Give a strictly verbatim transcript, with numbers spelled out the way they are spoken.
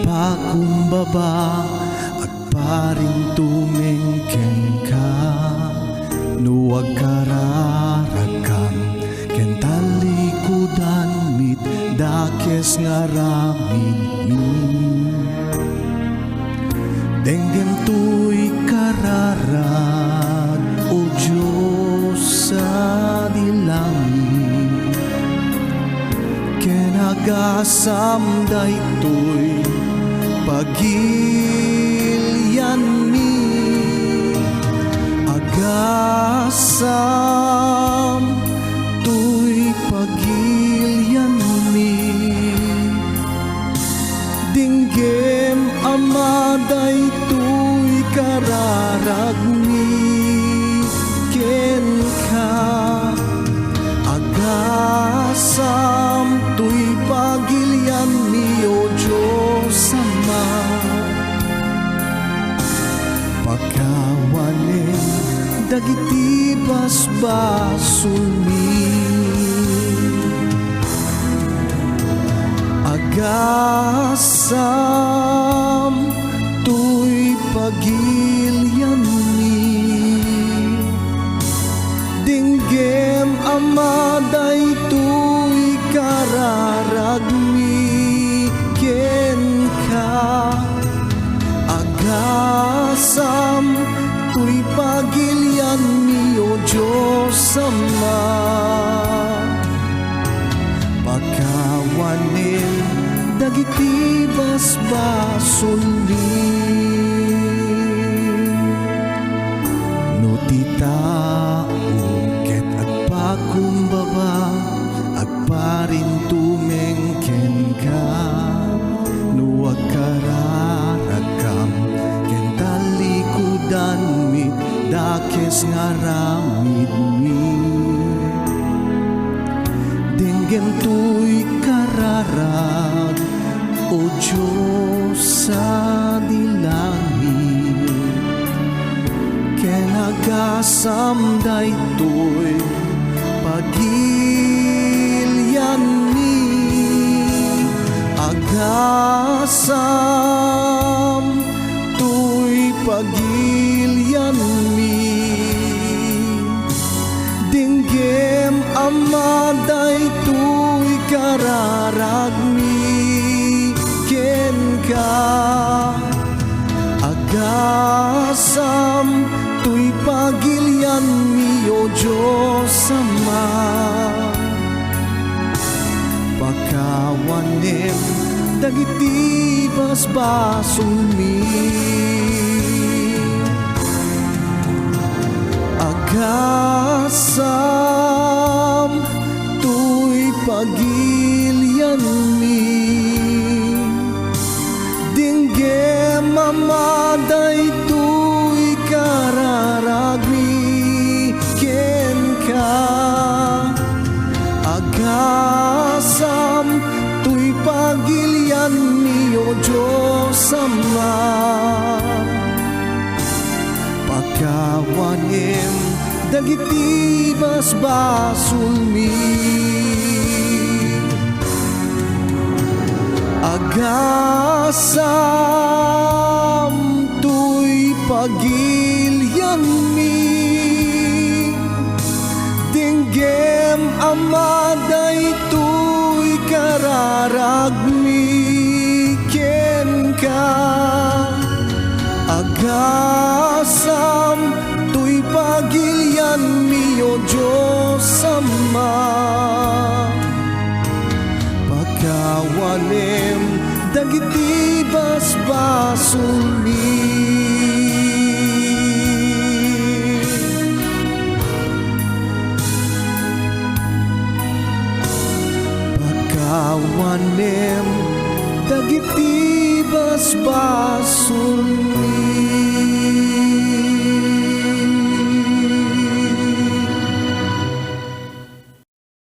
Pakumbaba, agparintumeng kenka, no agkararagkam, ken talikudanmi dakes nga aramidmi. Denggem toy kararag, O Dios a di langit, ken agasam daytoy pagilianmi. Agasam toy pagilianmi. Denggem, Ama, daytoy kararagmi kenka. Agasam toy pagilianmi, O Dios Ama. Pakawanem dagiti basbasolmi. Agasam toy pagilianmi. Denggem, Ama, daytoy kararagmi kenka. Agasam toy pagilianmi, O Dios Ama. Pakawanem dagiti basbasolmi. No ti tao ket agpakumbaba, agparintumeng kenka, no agkararagkam, ken talikudanmi dakes nga aramidmi. Denggem toy kararag, O Dios a di langit, ken agasam daytoy pagilianmi. Agasam toy pagilianmi. Denggem, Ama, daytoy kararagmi kenka. Agasam toy pagilianmi, O Dios Ama. Pakawanem dagiti basbasolmi. Agasam toy pagilianmi. Denggem, Ama, daytoy kararagmi kenka. Agasam toy pagilianmi, O Dios Ama. Pakawanem dagiti basbasolmi. Agasam toy pagilianmi. Denggem, Ama, daytoy kararagmi kenka. Agasam toy pagilianmi, O Dios Ama. Pakawanem dagiti basbasolmi. Pakawanem dagiti basbasolmi.